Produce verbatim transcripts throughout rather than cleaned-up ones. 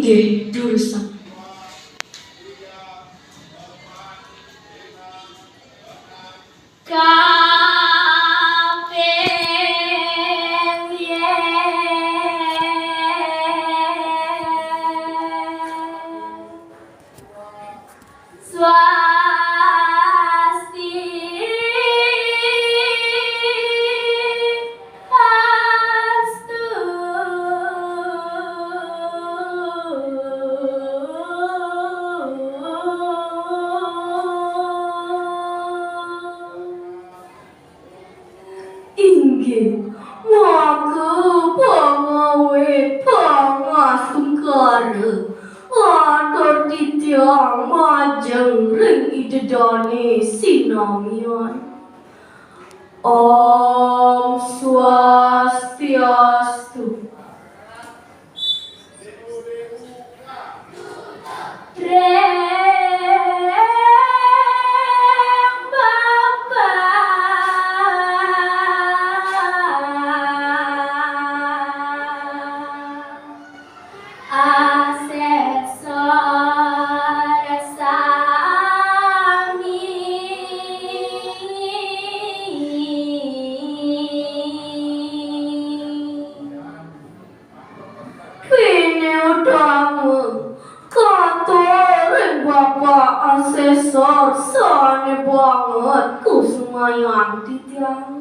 Inggih, durusang. Kaping yen. Swasti astu. Inggih, maka pangawit pangastungkara, atur titiang majeng ring Ida Dane sinamian. Om Swastiastu. Ring Bapa asesor sami. Kene utama, katur ring Bapa asesor sane banget kusumayang titiang.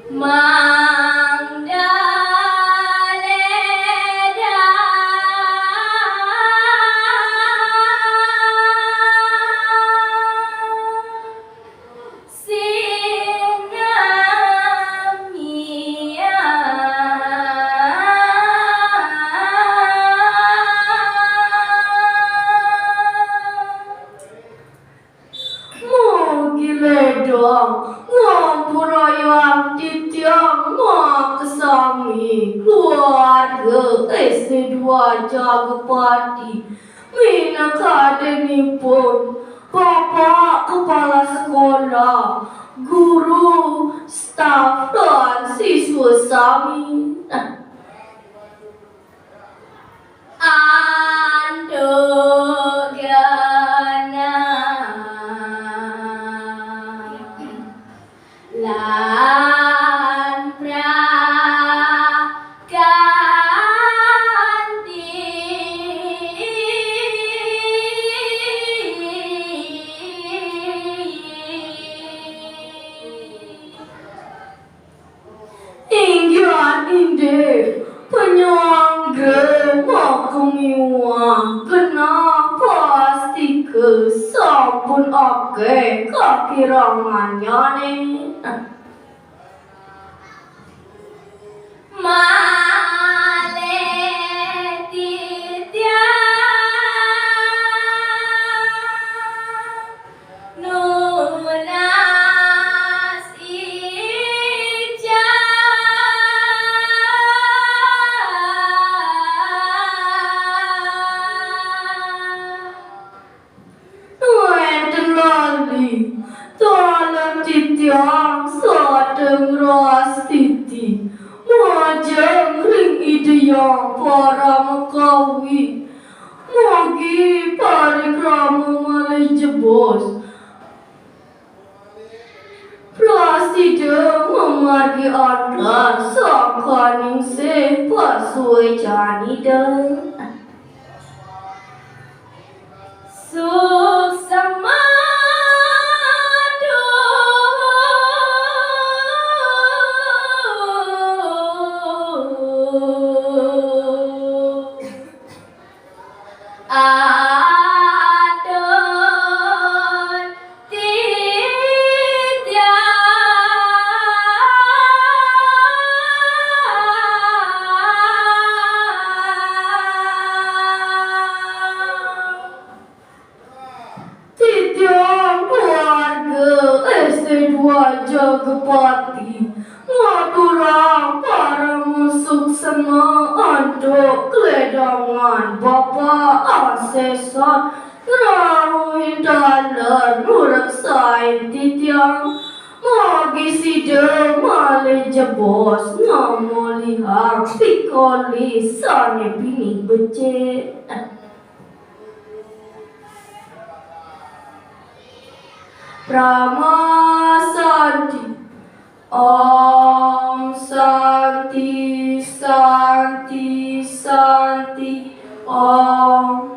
Mangda ledang sinamian. Mugi ledang ngampurayang titiang makasami keluarga S D dua Jagapati minakadinipun Bapak Kepala Sekolah, guru, staf, lan siswa sami. Antuk genah lan prakanti. Inggih indik panyanggra makamiwah genah pastika sampun akeh kakirangannyané. Malih titiang nunas ijab. Wénten lali, taler titiang sareng rastiti majeng ring Ida Hyang Paramakawi. Mugi parikrama malih jebos. Prasida mamargi antar sangkaningsih pasuécan Ida. Suksma. Atur titiang. Titiang keluarga S D dua Jagapati ngaturang parama suksma antuk kaledangan Bapa Asesor ngrauhin taler nureksain titiang. Mugi Sida malih jebos ngamolihang pikoli sane pinih becik. Parama Santi. Om Santi, Santi, Santi, Om.